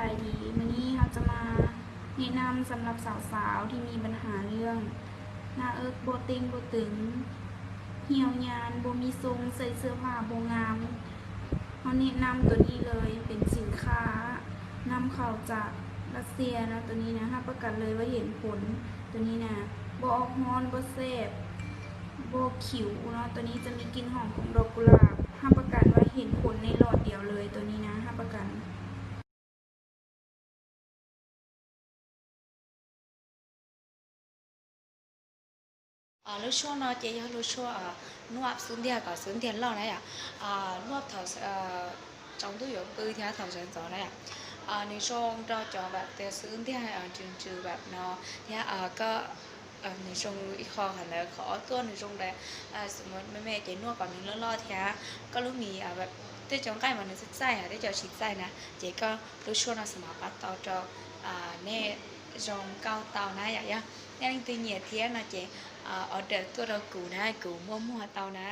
สวัสดี วันนี้เราจะมาแนะนำสำหรับสาวๆที่มีปัญหาเรื่องหน้าอกโบตึงโบตึง เหี่ยวยาน บ่มีทรง ใส่เสื้อผ้าบ่งาม เราแนะนำตัวนี้เลย เป็นสินค้านำเข้าจากรัสเซียนะ ตัวนี้นะ รับประกันเลยว่าเห็นผล ตัวนี้นะ บ่ออกฮ้อน บ่แสบ บ่ขิวเนาะ ตัวนี้จะมีกลิ่นหอมของดอกกุหลาบ รับประกันว่าเห็นผลในหลอดเดียวเลย ตัวนี้นะ รับประกัน Lub suab no ces yog lub suab nuaj xub ntiag kom xub ntiag loj na yom. Nuaj thaum tsaus ntuj yuav pw thiab thaum sawv ntxov na yom. Nws zoo rau cov tias xub ntiag ntsws ntsws no thiab koj, nws zoo ib qho qhov ntawd. Qhov ob tuaj nws zoo rau, me me ces nuaj kom nws loj loj thiab koj lub mis, tej cov nqaij mas nws txaij txaij, tej cov tsis txaij na, ces koj lub suab no xav mas pab tau rau nej zoo nkauj tau na yom. Yog nej leej twg nyiam thiab no ces order tuaj rau kuv na, kuv muaj muag tau na.